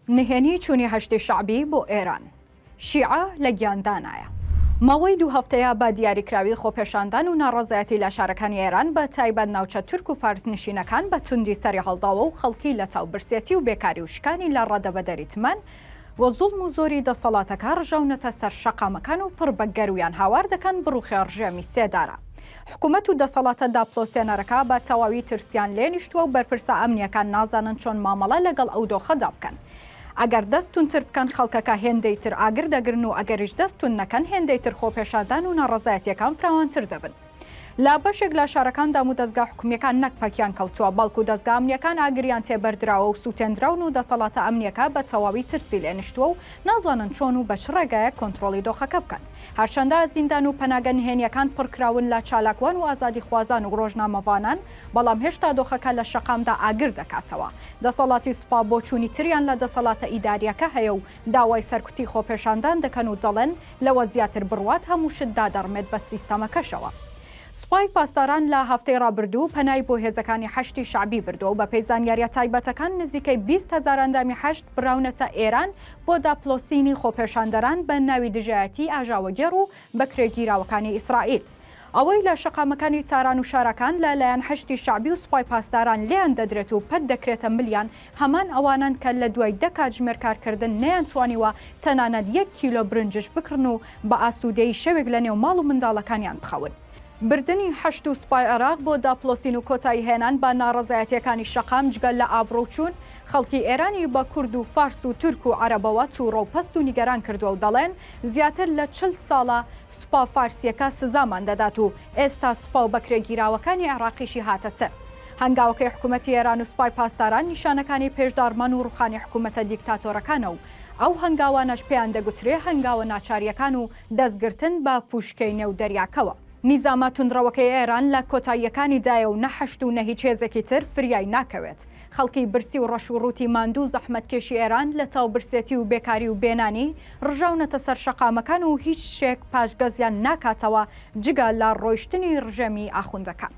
نهێنی چوونی حەشدی شەعبی بۆ ئێران، شیعە لە گیاندانایە. ماوەی دوو هەفتەیە بە دیاریکراوی خۆپێشاندان و ناڕەزایەتی لە شارەکانی ئێران بە تایبەت ناوچە تورک و فارس نشینەکان بە توندی سەری هەڵداوە و خەڵکی لە تاو برسێتی و بێکاری و شکانی لە ڕادەبەدەری تمەن و زوڵم و زۆری دەسەڵاتەکە ڕژاونەتە سەر شەقامەکان و پڕ بە گەروویان هاوار دەکەن بڕوخێ ڕژێمی سێدارە. حکومەت و دەسەڵاتە داپڵۆسێنەرەکە بە تەواوی ترسیان لێ نیشتووە و بەرپرسە ئەمنییەکان نازانن چۆن مامەڵە لەگەڵ ئەو دۆخەدا بکەن. ئەگەر دەست توندتر بکەن خەڵکەکە هێندەی تر ئاگر دەگرن و ئەگەریش دەست توند نەکەن هێندەی تر خۆپێشاندان و ناڕەزایەتییەکان فراوانتر دەبن. لە بەشێک لە شارەکان دامودەزگا حکومییەکان نەک پەکیان کەوتووە، بەڵکو دەزگا ئەمنییەکان ئاگریان تێبەردراوە و سووتێندراون و دەسەڵاتە ئەمنییەکە بە تەواوی ترسی لێ نیشتووە و نازانن چۆن و بە چ ڕێگایەک کۆنترۆڵی دۆخەکە بکەن. هەرچەندە زیندان و پەناگە نهێنییەکان پڕکراون لە چالاکوان و ئازادیخوازان و ڕۆژنامەڤانان، بەڵام هێشتا دۆخەکە لە شەقامدا ئاگر دەکاتەوە. دەسەڵاتی سوپا بۆچوونی تریان لە دەسەڵاتە ئیدارییەکە هەیە و داوای سەرکوتی خۆپێشاندان دەکەن و دەڵێن لەوە زیاتر بڕوات هەموو شت دادەڕمێت بە سیستەمەکەشەوە. سوپای پاسداران لە هەفتەی ڕابردوو پەنای بۆ هێزەکانی حەشدی شەعبی بردووە و بەپێی زانیارییە تایبەتەکان نزیکەی 20 هەزار ئەندامی حەشد براونەتە ئێران بۆ داپڵۆسینی خۆپێشاندەران بە ناوی دژایەتیی ئاژاوەگێڕ و بەکرێگیراوەکانی ئیسرائیل. ئەوەی لە شەقامەکانی تاران و شارەکان لە لایەن حەشدی شەعبی و سوپای پاسداران لێیان دەدرێت و پەت دەکرێتە ملیان هەمان ئەوانەن کە لە دوای دە کاتژمێر کارکردن نەیانتوانیوە تەنانەت یەک کیلۆ برنجش بکڕن و بە ئاسوودەیی شەوێک لە نێو ماڵ و منداڵەکانیان بخەون. بردنی حەشد و سوپای عێراق بۆ داپڵۆسین و کۆتایی هێنان بە ناڕەزایەتییەکانی شەقام جگە لە ئابڕووچوون، خەڵکی ئێرانی بە کورد و فارس و تورک و عەرەبەوە تووڕە و پەست و نیگەران کردووە و دەڵێن زیاتر لە 40 ساڵە سوپا فارسییەکە سزامان دەدات و ئێستا سوپا و بەکرێگیراوەکانی عێراقیشی هاتە سەر. هەنگاوەکەی حکومەتی ئێران و سوپای پاسداران نیشانەکانی پێش داڕمان و ڕوخانی حکومەتە دیکتاتۆرەکانە و ئەو هەنگاوانەش پێیان دەگوترێ هەنگاوە ناچارییەکان و دەستگرتن بە پوشکەی نێو دەریاکەوە. نیزامە توندڕەوەکەی ئێران لە کۆتاییەکانی دایە و نە حەشد و نە هیچ هێزێکی تر فریای ناکەوێت. خەڵکی برسی و ڕەش و ڕووتی ماندوو و زەحمەتکێشی ئێران لە چاو برسێتی و بێکاری و بێنانی ڕژاونەتە سەر شەقامەکان و هیچ شتێک پاشگەزیان ناکاتەوە جگە لە ڕۆیشتنی ڕژێمی ئاخوندەکان.